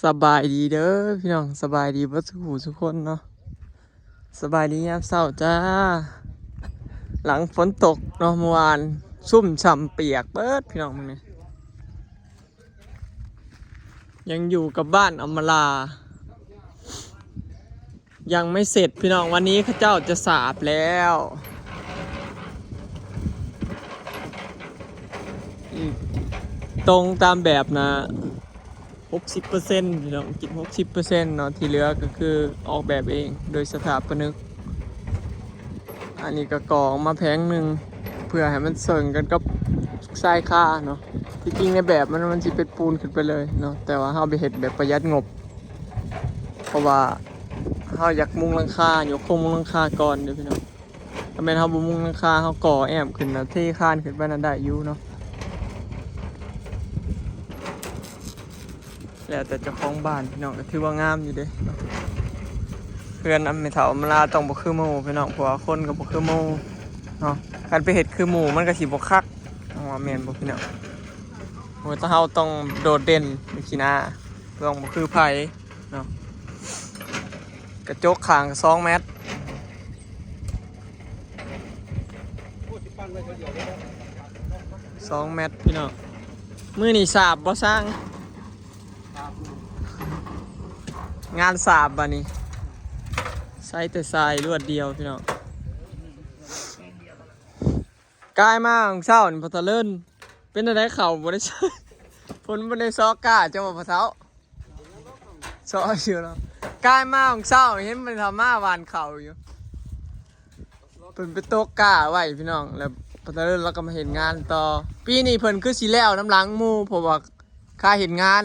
ສະບາຍດີເດີພີ່ນ້ອງ ສະບາຍດີເບິດສູ່ຜູ້ສູ່ຄົນເນາະ ສະບາຍດີຍາມເຊົ້າຈ້າ. ຫຼັງຝົນຕົກເນາະ ເມື່ອວານຊຸ່ມຊ່ຳປຽກເບິດພີ່ນ້ອງ ມື້ນີ້ ຍັງຢູ່ກັບບ້ານອຳມາລາ ຍັງໄມ່ເສັດພີ່ນ້ອງ ວັນນີ້ເຂົາເຈົ້າຈະສາບແລ້ວ ອືມ ຕົງຕາມແບບນະ ຫົກສິບເປີເຊັນ ພີ່ນ້ອງ ກິນຫົກສິບເປີເຊັນເນາະ ທີ່ເຫຼືອກໍຄືອອກແບບເອງໂດຍສະຖາປະນຶກ. ອັນນີ້ກໍກໍ່ອອກມາແຜງໜຶ່ງ ເພື່ອໃຫ້ມັນເຊິ່ງກັນກັບຊາຍຄາເນາະ. ທີ່ຈິງໃນແບບມັນ ມັນຊິເປັນປູນຂຶ້ນໄປເລີຍເນາະ ແຕ່ວ່າເຮົາໄປເຮັດແບບປະຢັດງົບ ເພາະວ່າເຮົາຢາກມຸງຫຼັງຄາ ຍົກໂຄງມຸງຫຼັງຄາກ່ອນເດີພີ່ນ້ອງ. ຖ້າແມ່ນເຮົາບໍ່ມຸງຫຼັງຄາ ເຮົາກໍ່ແອ້ມຂຶ້ນນະ ເທຄານຂຶ້ນໄປນັ້ນໄດ້ຢູ່ເນາະ. ແລ້ວແຕ່ເຈົ້າຂອງບ້ານພີ່ນ້ອງ ກໍຖືວ່າງາມຢູ່ເດ້ເນາະ. ເຮືອນອຳແມ່ເຖົ້າອຳມາລາຕ້ອງບໍ່ຄືໝູ່ພີ່ນ້ອງ ເພາະວ່າຄົນກໍບໍ່ຄືໝູ່ເນາະ. ຄັນໄປເຮັດຄືໝູ່ມັນກໍຊິບໍ່ຄັກ ວ່າແມ່ນບໍ່ພີ່ນ້ອງ? ໂອ້ຍ ແຕ່ເຮົາຕ້ອງໂດດເດັ່ນຈັ່ງຊີ້ນະ ຕ້ອງບໍ່ຄືໃຜເນາະ. ກະຈົກຂ້າງສອງແມັດ ສອງແມັດພີ່ນ້ອງ. ມື້ນີ້ສາບບໍ່ຊ່າງ? ງານສາບບາດນີ້ ໃຊ້ແຕ່ຊາຍລວດດຽວພີ່ນ້ອງ. ກາຍມາມື້ເຊົ້ານີ້ ພໍ່ຕາເລີນ ເປັນຈັ່ງໃດເຂົ້າບໍ່ໄດ້ໃສ່ ຝົນບໍ່ໄດ້ຊອກກ້າ ເຈົ້າວ່າພໍ່ເຖົ້າ? ຊອກຢູ່ເນາະ. ກາຍມາມື້ເຊົ້າ ເຫັນແມ່ເຖົ້າມາຫວ່ານເຂົ້າຢູ່ ເພິ່ນໄປຕົກກ້າໄວ້ພີ່ນ້ອງ ແລ້ວພໍ່ຕາເລີນລາວກໍມາເຮັດງານຕໍ່. ປີນີ້ເພິ່ນຄືຊິແລ້ວນຳຫຼັງໝູ່ ເພາະວ່າ ຄ່າເຮັດງານ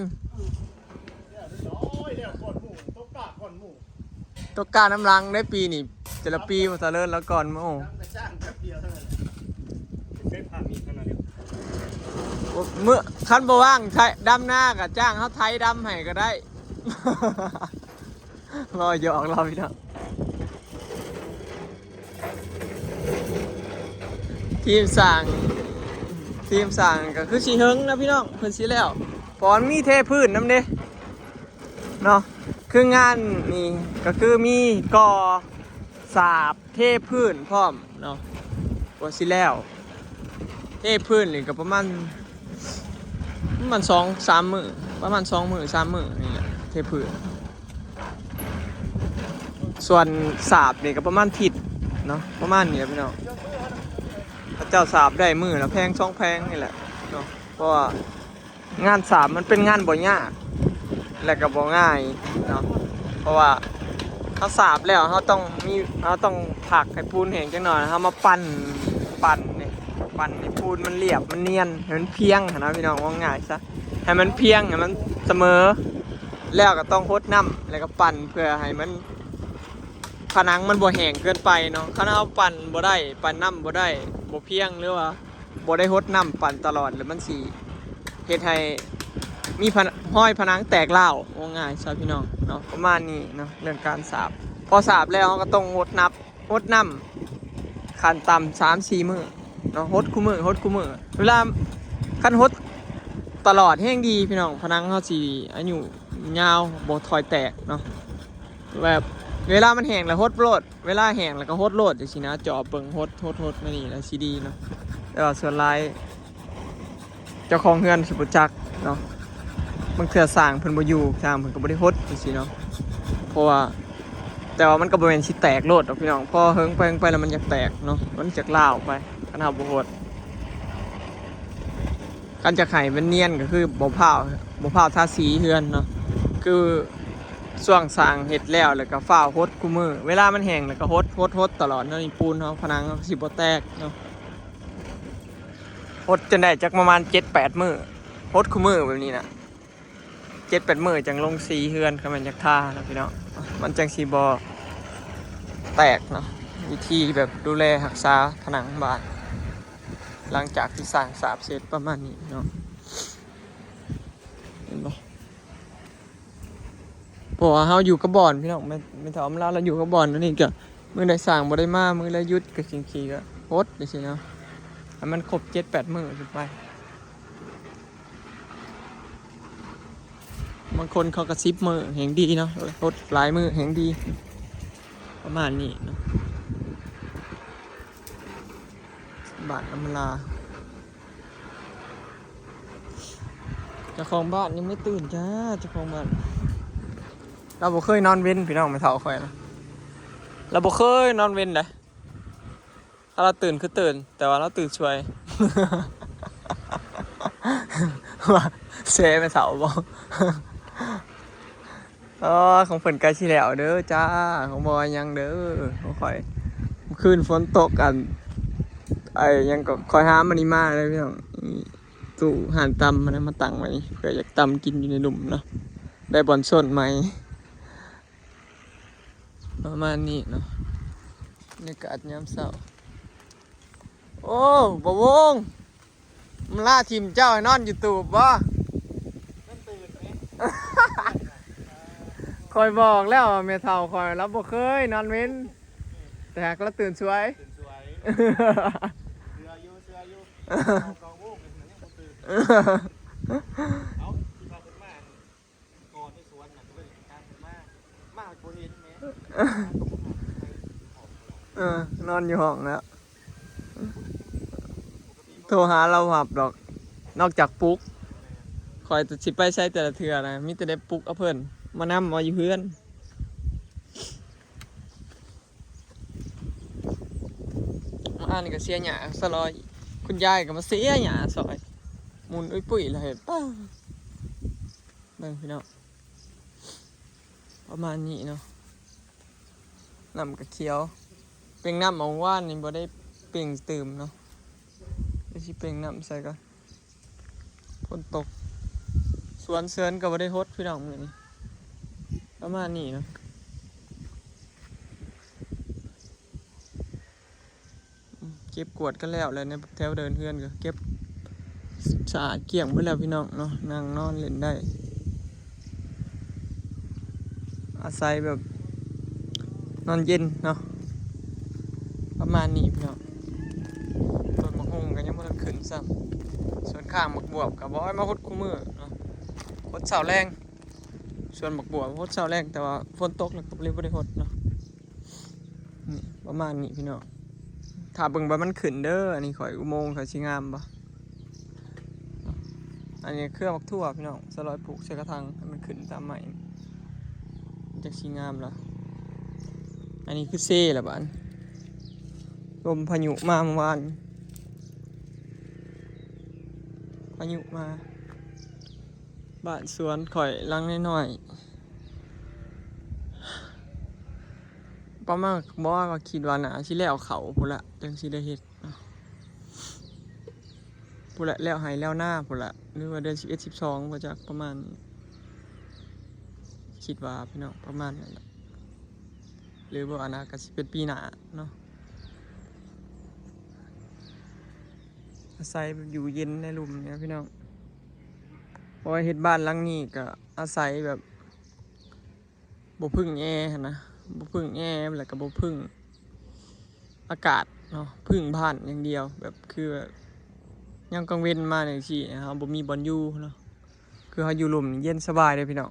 ຕົກກ້ານຳຫຼັງໃນປີນີ້ ແຕ່ລະປີບໍ່ສະເລີນແລ້ວກ່ອນໝູ່. ມື້ ຄັນບໍ່ວ່າງ ໄຖ ດຳນາກໍຈ້າງເຮົາໄຖດຳໃຫ້ກໍໄດ້. ເວົ້າຫຍອກລາວພີ່ນ້ອງ. ທີມສ້າງ ທີມສ້າງກໍຄືຊິເຫິງນະພີ່ນ້ອງ ເພິ່ນຊິແລ້ວ ເພາະມັນມີເທພື້ນນຳເດ້ເນາະ. ຄືງານນີ້ກໍຄືມີກໍ່ສາບເທພື້ນພ້ອມເນາະ ກວ່າຊິແລ້ວ. ເທພື້ນນີ້ກໍປະມານ ປະມານສອງສາມມື້ ປະມານສອງມື້ສາມມື້ນີ້ແຫຼະ ເທພື້ນ. ສ່ວນສາບນີ້ກໍປະມານທິດເນາະ ປະມານນີ້ແຫຼະພີ່ນ້ອງ. ເຂົາເຈົ້າສາບໄດ້ມື້ລະແຜງສອງແຜງນີ້ແຫຼະເນາະ ເພາະວ່າງານສາບມັນເປັນງານບໍ່ຍາກ ແລະກໍບໍ່ງ່າຍເນາະ ເພາະວ່າ ເຮົາສາບແລ້ວ ເຮົາຕ້ອງມີ ເຮົາຕ້ອງພັກໃຫ້ປູນແຫ້ງຈັກໜ່ອຍ ເຮົາມາປັ່ນ ປັ່ນນີ້ ປັ່ນໃຫ້ປູນມັນລຽບ ມັນນຽນ ໃຫ້ມັນພຽງຫັ້ນນະພີ່ນ້ອງ ເວົ້າງ່າຍຊະ ໃຫ້ມັນພຽງ ໃຫ້ມັນສະເໝີ ແລ້ວກໍຕ້ອງຫົດນ້ຳ ແລ້ວກໍປັ່ນເພື່ອໃຫ້ມັນ ຜະໜັງມັນບໍ່ແຫ້ງເກີນໄປເນາະ. ຄັນເຮົາປັ່ນບໍ່ໄດ້ ປັ່ນນ້ຳບໍ່ໄດ້ ບໍ່ພຽງ ຫຼືວ່າ ບໍ່ໄດ້ຫົດນ້ຳປັ່ນຕະຫຼອດ ແລ້ວມັນຊິເຮັດໃຫ້ມີຜະ ຮອຍຜະໜັງແຕກຮ້າວ ເວົ້າງ່າຍຊະພີ່ນ້ອງເນາະ ປະມານນີ້ເນາະ ເລື່ອງການສາບ. ພໍສາບແລ້ວເຮົາກໍຕ້ອງຫົດນ້ຳ ຫົດນ້ຳຂັ້ນຕ່ຳສາມສີ່ມື້ເນາະ ຫົດຄູ່ມື້ ຫົດຄູ່ມື້. ເວລາ ຄັນຫົດຕະຫຼອດແຮງດີພີ່ນ້ອງ ຜະໜັງເຮົາຊິອາຍຸຍາວ ບໍ່ຄ່ອຍແຕກເນາະ. ແບບເວລາມັນແຫ້ງແລ້ວຫົດໂລດ ເວລາແຫ້ງແລ້ວກໍຫົດໂລດ ຈັ່ງຊີ້ນະ ເຈາະເບິ່ງ ຫົດ ຫົດ ຫົດ ແນວນີ້ລະຊິດີເນາະ. ແຕ່ວ່າສ່ວນຫຼາຍເຈົ້າຂອງເຮືອນຊິບໍ່ຈັກເນາະ ບາງເທື່ອຊ່າງເພິ່ນບໍ່ຢູ່ ຊ່າງເພິ່ນກໍບໍ່ໄດ້ຫົດ ຈັ່ງຊີ້ເນາະ. ເພາະວ່າ ແຕ່ວ່າມັນກໍບໍ່ແມ່ນຊິແຕກໂລດດອກພີ່ນ້ອງ ພໍເຫິງໄປເຫິງໄປແລ້ວມັນຢາກແຕກເນາະ ມັນຢາກລ້າວໄປ ຄັນເຮົາບໍ່ຫົດ. ຄັນຢາກໃຫ້ມັນນຽນກໍຄືບໍ່ພ້າວ ບໍ່ພ້າວທາສີເຮືອນເນາະ ຄືຊ່ວງສ້າງເຮັດແລ້ວ ແລ້ວກໍຟ້າວຫົດຄູ່ມື້ ເວລາມັນແຫ້ງແລ້ວກໍຫົດ ຫົດ ຫົດຕະຫຼອດເນາະ. ນີ້ປູນເຮົາ ຜະໜັງເຮົາກໍຊິບໍ່ແຕກເນາະ ຫົດຈົນໄດ້ຈັກປະມານເຈັດແປດມື້ ຫົດຄູ່ມື້ແບບນີ້ນະ ເຈັດແປດມື້ຈັ່ງລົງສີເຮືອນ ຄັນແມ່ນຢາກທາເນາະພີ່ນ້ອງ ມັນຈັ່ງຊິບໍ່ແຕກເນາະ. ວິທີແບບດູແລຮັກສາຜະໜັງບ້ານ ຫຼັງຈາກທີ່ສ້າງສາບເສັດປະມານນີ້ເນາະ ເຫັນບໍ່? ເພາະວ່າເຮົາຢູ່ກັບບ່ອນພີ່ນ້ອງ ແມ່ນ ແມ່ນເຖົ້າອຳລາລາວຢູ່ກັບບ່ອນ ອັນນີ້ກໍມື້ໃດຊ່າງບໍ່ໄດ້ມາ ມື້ໃດຢຸດກໍຈັ່ງຊີ້ກໍຫົດຈັ່ງຊີ້ເນາະ ໃຫ້ມັນຄົບເຈັດແປດມື້ຂຶ້ນໄປ. ບາງຄົນເຂົາກໍສິບມື້ແຮ່ງດີເນາະ ຫົດຫຼາຍມື້ແຮ່ງດີ ປະມານນີ້ເນາະ. ບ້ານອຳມາລາ ເຈົ້າຂອງບ້ານຍັງບໍ່ຕື່ນຈ້າ ເຈົ້າຂອງບ້ານ ລາວບໍ່ເຄີຍນອນເວັນ ພີ່ນ້ອງ ແມ່ເຖົ້າຂ້ອຍນະ ລາວບໍ່ເຄີຍນອນເວັນໃດ. ຖ້າລາວຕື່ນຄືຕື່ນ ແຕ່ວ່າລາວຕື່ນສວຍ ວ່າແຊແມ່ເຖົ້າບໍ? ອໍ ຂອງເພິ່ນໃກ້ຊິແລ້ວເດີຈ້າ ຂອງບໍ່ຫຍັງເດີ ຂອງຂ້ອຍ ມື້ຄືນຝົນຕົກ ອັນ ໄອ້ຫຍັງກໍ ຂ້ອຍຫາມັນນີ້ມາເລີຍພີ່ນ້ອງ ຕູ້ຮ້ານຕຳມັນນະ ມາຕັ້ງໄວ້ ເພື່ອຢາກຕຳກິນຢູ່ໃນລຸ່ມເນາະ ໄດ້ບ່ອນຊົນໃໝ່. ປະມານນີ້ເນາະ ບັນຍາກາດຍາມເຊົ້າ. ໂອ້ ບ່າວວົງ ມັນລາຖິ້ມເຈົ້າໃຫ້ນອນຢູ່ຕູບບໍ? ຂ້ອຍບອກແລ້ວວ່າແມ່ເຖົ້າຂ້ອຍລາວບໍ່ເຄີຍນອນເວັນ ແຕ່ຫາກລາວຕື່ນສວຍ ຕື່ນສວຍ ເຊື່ອຢູ່ ເຊື່ອຢູ່ ເກົ້າໂມງຍັງບໍ່ຕື່ນ ເອົ້າ ທີ່ວ່າເພິ່ນມາ ກ່ອນໃນສວນນະ ກໍເລີຍກາຍເປັນມາ ມາບໍ່ເຫັນແໝ ເອີ ນອນຢູ່ຫ້ອງແລ້ວ ໂທຫາລາວຮັບດອກ ນອກຈາກປຸກ ຂ້ອຍຊິໄປໃສແຕ່ລະເທື່ອນະ ມີແຕ່ໄດ້ປຸກເອົາເພິ່ນມານຳ ມາຢູ່ເຮືອນ. ມາອັນນີ້ກໍເສຍຫຍ້າຊະລອຍ ຄຸນຍາຍກໍມາເສຍຫຍ້າຊອຍ ໝຸ່ນອຸ້ຍປຸ້ຍເລີຍ ປ້າ ເບິ່ງພີ່ນ້ອງ ປະມານນີ້ເນາະ ນ້ຳກໍຂຽວ ເປັ່ງນ້ຳເອົາ ວານນີ້ບໍ່ໄດ້ເປັ່ງຕື່ມເນາະ ດຽວຊິເປັ່ງນ້ຳໃສ່ກ່ອນ ຝົນຕົກ ສວນເຊີນກໍບໍ່ໄດ້ຫົດພີ່ນ້ອງມື້ນີ້ ປະມານນີ້ເນາະ. ເກັບກວາດກັນແລ້ວແຫຼະ ໃນແຖວເດີ່ນເຮືອນກໍເກັບສະອາດກ້ຽງເບິດແລ້ວພີ່ນ້ອງເນາະ ນັ່ງນອນຫຼິ້ນໄດ້ ອາໄສແບບນອນເຢັນເນາະ ປະມານນີ້ພີ່ນ້ອງ. ຕົ້ນໝາກຫຸ່ງກໍຍັງບໍ່ທັນຂຶ້ນຊ້ຳ ສວນຂ້າງໝາກບວບກໍບໍ່ໃຫ້ມາຫົດຄູ່ມື້ເນາະ ຫົດເຊົ້າແລງ ສວນໝາກບວບຫົດເຊົ້າແລງ ແຕ່ວ່າຝົນຕົກແລ້ວກໍເລີຍບໍ່ໄດ້ຫົດເນາະ. ນີ້ປະມານນີ້ພີ່ນ້ອງ ຖ້າເບິ່ງວ່າມັນຂຶ້ນເດີ ອັນນີ້ຂ້ອຍອຸໂມງຂ້ອຍຊິງາມບໍ່. ອັນນີ້ເຄືອໝາກຖົ່ວພີ່ນ້ອງ ສະລອຍປູກໃສ່ກະຖາງໃຫ້ມັນຂຶ້ນຕາມໄມ້ ມັນຈັກຊິງາມລະ. ອັນນີ້ຄືເຊລະບາດ ລົມພາຍຸມາມື້ວານ ພາຍຸມາ ບ້ານສວນຂ້ອຍຫຼັງນ້ອຍໆ ປະມານ ບໍ່ວ່າ ຄິດວ່າໜ້າຊິແລ້ວເຂົ້າພຸ້ນລະ ຈັ່ງຊິໄດ້ເຮັດ ພຸ້ນລະ ແລ້ວໄຮ່ແລ້ວນາພຸ້ນລະ ຫຼືວ່າເດືອນສິບເອັດ ສິບສອງ ບໍ່ຈັກ ປະມານ ຄິດວ່າພີ່ນ້ອງ ປະມານນັ້ນລະ ຫຼືບໍ່ ອັນນັ້ນກໍຊິເປັນປີໜ້າເນາະ. ອາໄສແບບຢູ່ເຢັນໃນລຸ່ມນີ້ພີ່ນ້ອງ ເພາະວ່າເຮັດບ້ານຫຼັງນີ້ກໍອາໄສແບບ ບໍ່ເພິ່ງແອຫັ້ນນະ ບໍ່ເພິ່ງແອ ແລ້ວກໍບໍ່ເພິ່ງອາກາດເນາະ ເພິ່ງບ້ານຢ່າງດຽວ ແບບຄືຍາມກາງເວັນມາຈັ່ງຊີ້ ເຮົາບໍ່ມີບ່ອນຢູ່ເນາະ ຄືເຮົາຢູ່ລຸ່ມເຢັນສະບາຍເດ້ພີ່ນ້ອງ.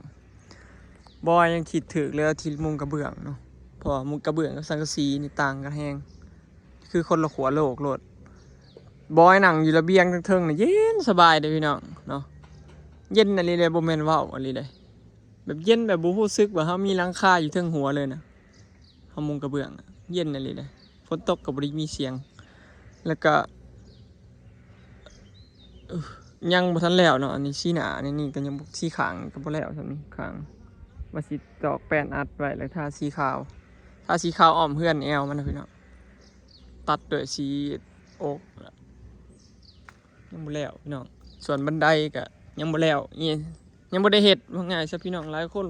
ບໍ່ ຍັງຄິດຖືກເລີຍທີ່ມຸງກະເບື້ອງເນາະ ເພາະວ່າມຸງກະເບື້ອງກັບສັງກະສີນີ້ຕ່າງກັນແຮງ ຄືຄົນລະຂົ້ວໂລກໂລດ. ບອຍນັ່ງຢູ່ລະບຽງເທິງໆນະ ເຢັນສະບາຍເດ້ພີ່ນ້ອງເນາະ ເຢັນອີ່ຫຼີເດ້ ບໍ່ແມ່ນເວົ້າອີ່ຫຼີເດ້ ແບບເຢັນແບບບໍ່ຮູ້ສຶກວ່າເຮົາມີຫຼັງຄາຢູ່ເທິງຫົວເລີຍນະ ເຮົາມຸງກະເບື້ອງ ເຢັນອີ່ຫຼີເດ້ ຝົນຕົກກໍບໍ່ໄດ້ມີສຽງ ແລ້ວກໍ ຍັງບໍ່ທັນແລ້ວເນາະ ອັນນີ້ສີໜ້າ ອັນນີ້ກໍຍັງບໍ່ ສີຂ້າງກໍບໍ່ແລ້ວ ສ່ຳນີ້ຂ້າງ ວ່າຊິຕອກແປ້ນອັດໄວ້ ແລ້ວທາສີຂາວ ທາສີຂາວອ້ອມເຮືອນແອວມັນນະພີ່ນ້ອງ ຕັດດ້ວຍສີໂອກ ຍັງບໍ່ແລ້ວພີ່ນ້ອງ. ສ່ວນບັນໄດກໍຍັງບໍ່ແລ້ວ ອີ ຍັງບໍ່ໄດ້ເຮັດ ເວົ້າງ່າຍຊະພີ່ນ້ອງ ຫຼາຍຄົນ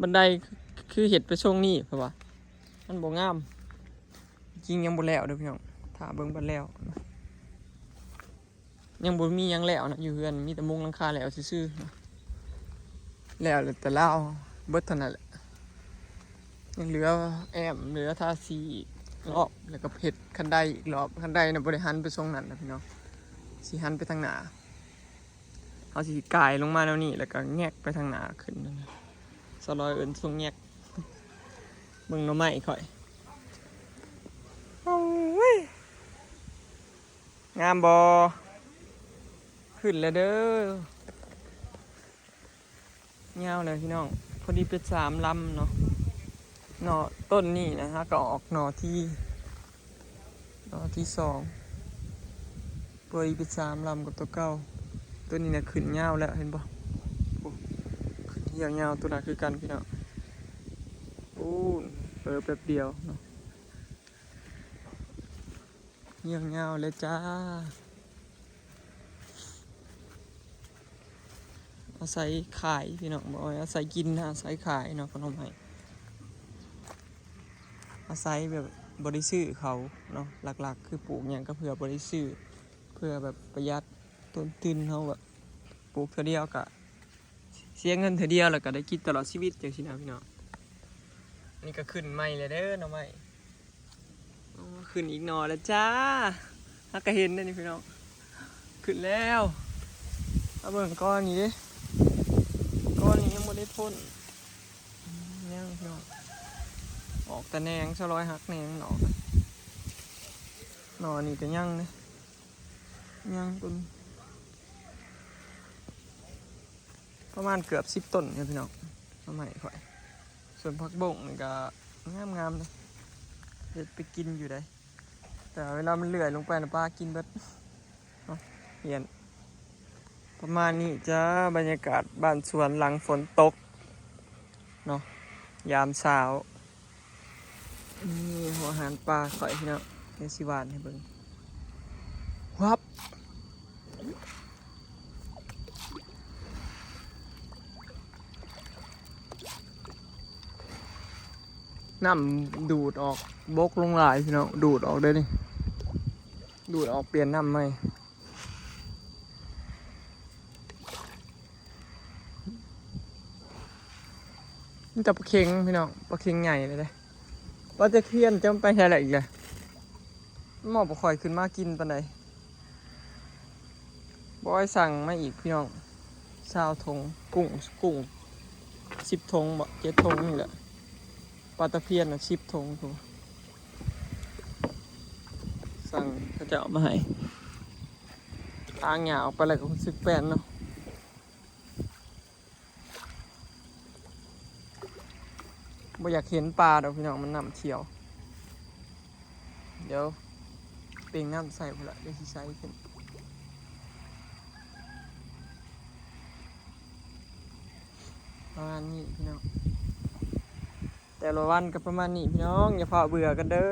ບັນໄດຄືເຮັດໄປຊົງນີ້ ເພາະວ່າມັນບໍ່ງາມ ຈິງຍັງບໍ່ແລ້ວເດີພີ່ນ້ອງ ຖ້າເບິ່ງບັດແລ້ວ ຍັງບໍ່ມີຫຍັງແລ້ວນະ ຢູ່ເຮືອນມີແຕ່ມຸງຫຼັງຄາແລ້ວຊື່ໆ ແລ້ວແຕ່ລາວເບິດເທົ່ານັ້ນແຫຼະ ຍັງເຫຼືອແອ້ມ ເຫຼືອທາສີອີກລອບ ແລ້ວກໍເຮັດຄັນໄດອີກລອບ ຄັນໄດນະບໍ່ໄດ້ຫັນໄປຊົງນັ້ນນະພີ່ນ້ອງ ຊິຫັນໄປທາງໜ້າ. າຊິກາຍລົງມາແນວນີ້ ແລ້ວກໍແງກໄປທາງໜ້າຂຶ້ນນັ້ນນະ. ສາວລອຍເອີ້ນຊົງແງກ. ເບິ່ງໜໍ່ໄມ້ຂ້ອຍ. ໂອ້ຍ ງາມບໍ່? ຂຶ້ນແລ້ວເດີ. ຍາວເລີຍພີ່ນ້ອງ, ພໍດີເປັນສາມລຳເນາະ. ໜໍ່ຕົ້ນນີ້ນະ ຫາກໍອອກໜໍ່ທີ ໜໍ່ທີສອງ, ພໍດີເປັນສາມລຳກັບຕົວເກົ່າ. ຕົວນີ້ນະຂຶ້ນຍາວແລ້ວ ເຫັນບໍ່? ໂອ້ ຂຶ້ນຮຽວຍາວ. ຕົວນັ້ນຄືກັນພີ່ນ້ອງ. ໂອ້ ເອີ ແປັບດຽວເນາະ. ຮຽວຍາວເລີຍຈ້າ. ອາໄສຂາຍພີ່ນ້ອງ, ບໍ່ອາໄສກິນນະ, ອາໄສຂາຍເນາະ ຂະໜົມໄຫ້. ອາໄສແບບບໍ່ໄດ້ຊື້ເຂົາເນາະ, ຫຼັກໆຄືປູກຫຍັງກໍເພື່ອບໍ່ໄດ້ຊື້, ເພື່ອແບບປະຢັດຕົ້ນທຶນເຮົາ, ແບບປູກເທື່ອດຽວກໍເສຍເງິນເທື່ອດຽວ ແລ້ວກໍໄດ້ກິນຕະຫຼອດຊີວິດ ຈັ່ງຊີ້ນະພີ່ນ້ອງ. ອັນນີ້ກໍຂຶ້ນໃໝ່ແລ້ວເດີ ໜໍ່ໄມ້. ໂອ້ ຂຶ້ນອີກໜໍ່ແລ້ວຈ້າ. ຫາກະເຫັນເດ້ນີ້ພີ່ນ້ອງ, ຂຶ້ນແລ້ວ. ມາເບິ່ງກ້ອນນີ້ເດ້, ກ້ອນນີ້ຍັງບໍ່ໄດ້ພົ້ນ. ຍັງພີ່ນ້ອງ, ອອກແຕ່ແໜງ, ສາວລອຍຫັກແໜງມັນອອກ. ໜໍ່ນີ້ກໍຍັງເດ້, ຍັງຕົ້ນ ປະມານເກືອບສິບຕົ້ນເດ້ພີ່ນ້ອງ, ໜໍ່ໄມ້ຂ້ອຍ. ສວນຜັກບົ້ງນີ້ກໍງາມໆເດ້, ເຮັດໄປກິນຢູ່ໃດ, ແຕ່ເວລາມັນເລື່ອຍລົງໄປນະ ປາກິນເບິດເນາະ. ຮຽນປະມານນີ້ຈ້າ, ບັນຍາກາດບ້ານສວນຫຼັງຝົນຕົກເນາະ, ຍາມເຊົ້າ. ນີ້ຫົວອາຫານປາຂ້ອຍພີ່ນ້ອງ, ດຽວຊິຫວ່ານໃຫ້ເບິ່ງ. ວັບ! ນ້ຳດູດອອກບົກລົງຫຼາຍພີ່ນ້ອງ, ດູດອອກເດ້ນີ້, ດູດອອກປ່ຽນນ້ຳໃໝ່. ມີແຕ່ປາເຄັງພີ່ນ້ອງ, ປາເຄັງໃຫຍ່ເລີຍເດ້. ປາຕະພຽນຈະໄປໃສລະອີກລະ? ໝໍບໍ່ຄ່ອຍຂຶ້ນມາກິນປານໃດ. ບອຍສັ່ງມາອີກພີ່ນ້ອງ, ຊາວຖົງ, ກຸ້ງ ກຸ້ງສິບຖົງບໍ ເຈັດຖົງນີ້ແຫຼະ, ປາຕະພຽນນະສິບຖົງພຸ້ນ. ສັ່ງເຂົາເຈົ້າເອົາມາໃຫ້. ທາງຫຍ້າອອກໄປແລ້ວກໍຮູ້ສຶກແປນເນາະ. ບໍ່ຢາກເຫັນປາດອກພີ່ນ້ອງ, ມັນນ້ຳຂຽວ. ດຽວເປັ່ງນ້ຳໃສ່ພຸ້ນລະ, ດຽວຊິໃສ່ຂຶ້ນ. ປະມານນີ້ພີ່ນ້ອງ, ແຕ່ລະວັນກໍປະມານນີ້ພີ່ນ້ອງ, ຢ່າຟ້າວເບື່ອກັນເດີ.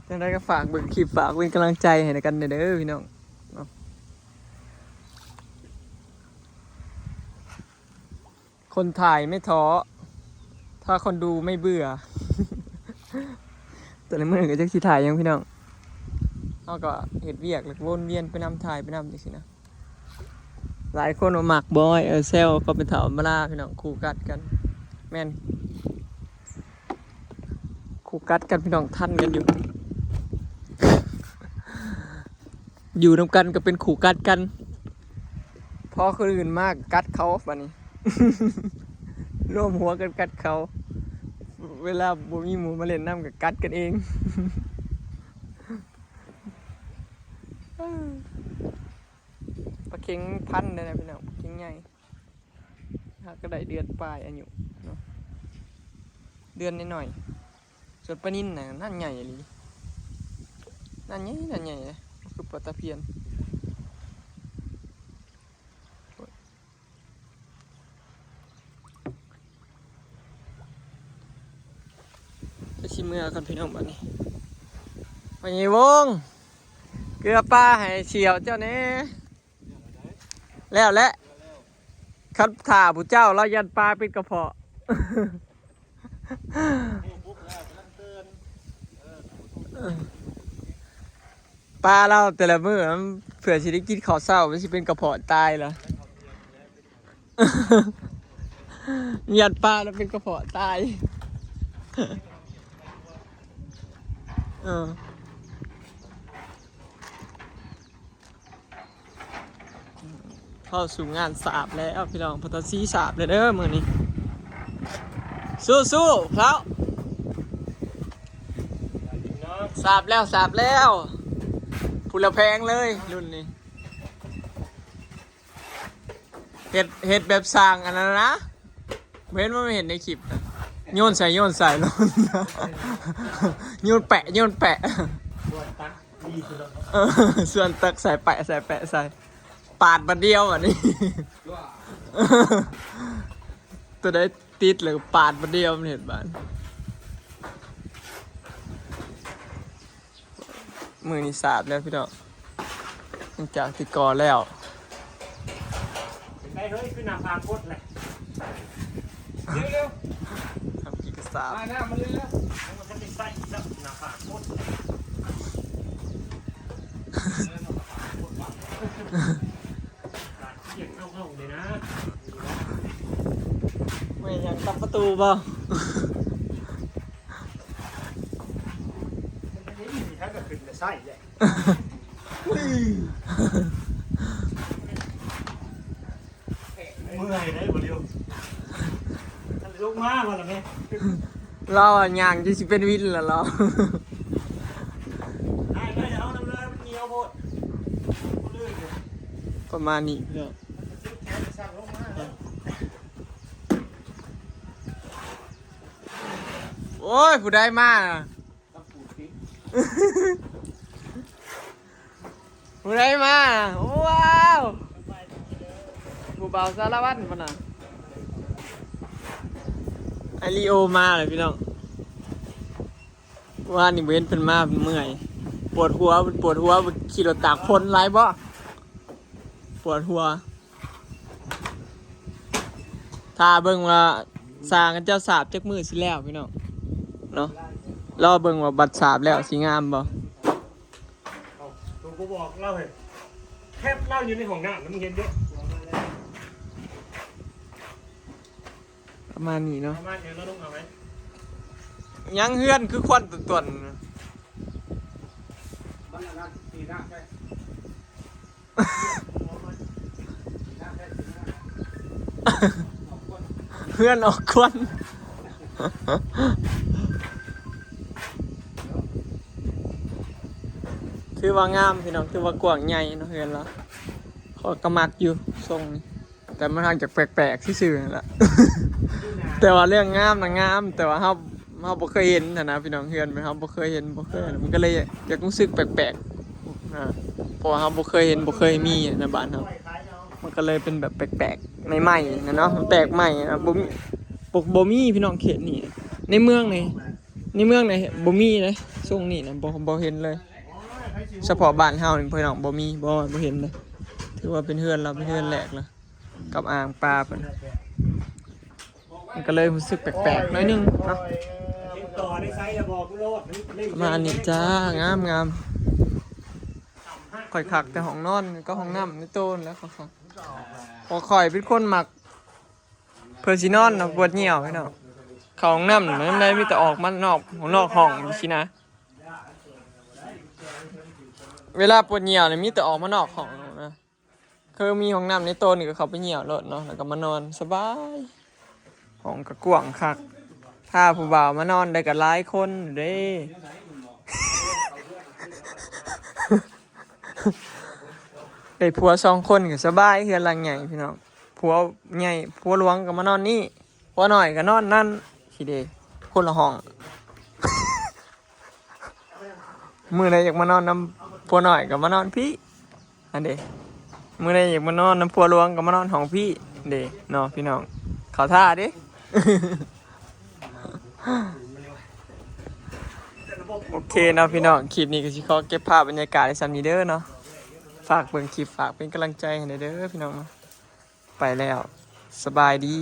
ຈັ່ງໃດກໍຝາກເບິ່ງຄລິບ, ຝາກເປັນກຳລັງໃຈໃຫ້ນຳກັນແດ່ເດີພີ່ນ້ອງເນາະ. คนถ่ายไม่ท้อ ถ้าคนดูไม่เบื่อ. แต่ละมื้อก็จักสิถ่ายหยังพี่น้อง, เฮาก็เฮ็ดเวียกแล้วก็วนเวียนไปนำ ถ่ายไปนำจังซี้นะ. หลายคนว่ามักบอย เออ แซวก็เป็นธรรมดาพี่น้อง, คู่กัดกัน แม่น คู่กัดกันพี่น้อง, ทันกันอยู่ อยู่นำกันก็เป็นคู่กัดกัน, พอคนอื่นมาก็กัดเขาบัดนี้ รวมหัวกันกัดเขา, เวลาบ่มีหมู่มาเล่นนำก็กัดกันเอง. ปลาเข็งพันเด้อนะพี่น้อง, ปลาเข็งใหญ่. หากก็ได้เดือนปลายอายุเนาะ, เดือนน้อยๆ. ส่วนปลานิลน่ะ นั่นใหญ่อีหลี, นั่นใหญ่ นั่นใหญ่เลย, คือปลาตะเพียน. ไปสิเมือก่อนพี่น้องบัดนี้. พ่อใหญ่วง เกลือปลาให้เสี่ยวเจ้าแหน่. แล้วแหละ คันถ่าผู้เจ้า ลาวย่านปลาเป็นกระเพาะ. ปลาลาวแต่ละมื้อมัน เพื่อสิได้กินข้าวเช้า มันสิเป็นกระเพาะตายล่ะ. ย่านปลาแล้วเป็นกระเพาะตาย. เออ พ ເຂົ້າສູ່ງານສາບແລ້ວພີ່ນ້ອງ ພໍ່ຕາສີສາບແລ້ວເດີມື້ນີ້ ສູ້ໆເຂົາ ສາບແລ້ວ ສາບແລ້ວ ຜູ້ລະແຜງເລີຍລຸ້ນນີ້ ເຮັດ ເຮັດແບບສ້າງອັນນັ້ນນະ ບໍ່ເຫັນ ບໍ່ເຫັນໃນຄລິບນະ ໂຍນໃສ່ ໂຍນໃສ່ ໂຍນແປະ ໂຍນແປະ ເອີ ສ່ວນຕັກໃສ່ແປະ ໃສ່ແປະໃສ່ ປາດບາດດຽວບາດນີ້ ໂຕໃດຕິດແລ້ວກໍປາດບາດດຽວ ມັນເຮັດບາດ ມື້ນີ້ສາບແລ້ວພີ່ນ້ອງ ຫຼັງຈາກທີ່ກໍ່ແລ້ວ ໄປເຮີ້ຍ ຄືໜ້າຜາກົດແຫຼະ ເລັວໆ ທຳກິດກະສາບ ມາໜ້າມາເລັວໆ ມັນທັນໄດ້ໃຊ້ອີກຊ້ຳ ໜ້າຜາກົດ ປາດກຽງເຮົາໆເລີຍນະ ແມ່ນຫຍັງ ຕັບປະຕູບໍ່? ຖ້າກໍຂຶ້ນແລ້ວໃຊ້ແຫຼະ ເມື່ອຍໄດ໋ບໍ່ລິວ ລົງມາບໍ່ລະແມ່ ລາວຍ່າງຈະຊິເປັນວິນລະລາວ ໄດ້ໆ ເອົານຳເລີຍ ມັນໜຽວໂພດ ປະມານນີ້ເນາະ ໂອ້ຍ ຜູ້ໃດມາ ຜູ້ໃດມາ ວ້າວ ຜູ້ບ່າວສາລະວັນພຸ້ນນະ ໄອລີໂອມາແລ້ວພີ່ນ້ອງ ວານນີ້ບໍ່ເຫັນເພິ່ນມາ ເພິ່ນເມື່ອຍ ປວດຫົວ ເພິ່ນປວດຫົວ ເພິ່ນຂີ່ລົດຕາກຝົນຫຼາຍບໍ່ ປວດຫົວ ຖ້າເບິ່ງວ່າຊ່າງເຂົາເຈົ້າສາບຈັກມື້ຊິແລ້ວພີ່ນ້ອງເນາະ ລໍເບິ່ງວ່າບັດສາບແລ້ວຊິງາມບໍ່ ເອົ້າ ໂຕບໍ່ບອກລາວເຮີ້ຍ ແຄບລາວຢູ່ໃນຫ້ອງນ້ຳນະ ມຶງເຫັນຢູ່ ປະມານນີ້ເນາະ ປະມານນີ້ ລາວລົງເອົາໄວ້ ຍັງເຮືອນຄືຄວັນຕົນໆ ມັນອັນນັ້ນ ປີໜ້າໃຊ່ ເຮືອນອອກຄວັນ ຖືວ່າງາມພີ່ນ້ອງ ຖືວ່າກວ້າງໃຫຍ່ເນາະເຮືອນລາວ ຂ້ອຍກໍມັກຢູ່ຊົງນີ້ ແຕ່ມັນຫາກຈະແປກໆຊື່ໆຫັ້ນລະ ແຕ່ວ່າເລື່ອງງາມນະງາມ ແຕ່ວ່າເຮົາ ເຮົາບໍ່ເຄີຍເຫັນຫັ້ນນະພີ່ນ້ອງ ເຮືອນເຮົາບໍ່ເຄີຍເຫັນ ບໍ່ເຄີຍ ມັນກໍເລີຍຢາກຮູ້ສຶກແປກໆ ອາ ເພາະວ່າເຮົາບໍ່ເຄີຍເຫັນ ບໍ່ເຄີຍມີໃນບ້ານເຮົາ ມັນກໍເລີຍເປັນແບບແປກໆ ໃໝ່ໆນະເນາະ ມັນແປກໃໝ່ນະ ບໍ່ມີ ບໍ່ ບໍ່ມີພີ່ນ້ອງເຂດນີ້ ໃນເມືອງນີ້ ໃນເມືອງນີ້ບໍ່ມີເດ້ ຊົງນີ້ນະ ບໍ່ ບໍ່ເຫັນເລີຍ ສະເພາະບ້ານເຮົານີ້ພີ່ນ້ອງ ບໍ່ມີ ບໍ່ ບໍ່ເຫັນເດ້ ຖືວ່າເປັນເຮືອນລາວ ເປັນເຮືອນແລກລະ ກັບອ່າງປາເພິ່ນ ມັນກໍເລີຍຮູ້ສຶກແປກໆໜ້ອຍໜຶ່ງເນາະ ປະມານນີ້ຈ້າ ງາມໆ ຂ້ອຍຄັກແຕ່ຫ້ອງນອນກັບຫ້ອງນ້ຳໃນໂຕນແຫຼະ ຂ້ອຍຄັກ ເພາະຂ້ອຍເປັນຄົນມັກ ເພື່ອຊິນອນນະ ປວດຍ່ຽວພີ່ນ້ອງ ເຂົ້າຫ້ອງນ້ຳນຳໃດມີແຕ່ອອກມານອກ ນອກຫ້ອງຊີ້ນະ ເວລາປວດຍ່ຽວນີ້ມີແຕ່ອອກມານອກຫ້ອງນະ ຄືມີຫ້ອງນ້ຳໃນໂຕນີ້ກໍເຂົ້າໄປຍ່ຽວໂລດເນາະ ແລ້ວກໍມານອນສະບາຍ ຫ້ອງກໍກວ້າງຄັກ ຖ້າຜູ້ບ່າວມານອນໄດ້ກໍຫຼາຍຄົນເດ້ ໄດ້ຜົວສອງຄົນກໍສະບາຍ ເຮືອນຫຼັງໃຫຍ່ພີ່ນ້ອງ ຜົວໃຫຍ່ ຜົວຫຼວງກໍມານອນນີ້ ຜົວນ້ອຍກໍນອນນັ້ນ ຊິເດ້ ຄົນລະຫ້ອງ ມື້ໃດຢາກມານອນນຳຜົວນ້ອຍກໍມານອນພີ້ ອັນເດ ມື້ໃດຢາກມານອນນຳຜົວຫຼວງກໍມານອນຫ້ອງພີ້ເດເນາະພີ່ນ້ອງ ເຂົ້າທ່າເດ ໂອເຄເນາະພີ່ນ້ອງ ຄລິບນີ້ກໍຊິຂໍເກັບພາບບັນຍາກາດໄວ້ສ່ຳນີ້ເດີເນາະ ຝາກເບິ່ງຄລິບ ຝາກເປັນກຳລັງໃຈໃຫ້ແດ່ເດີພີ່ນ້ອງເນາະ ໄປແລ້ວ ສະບາຍດີ.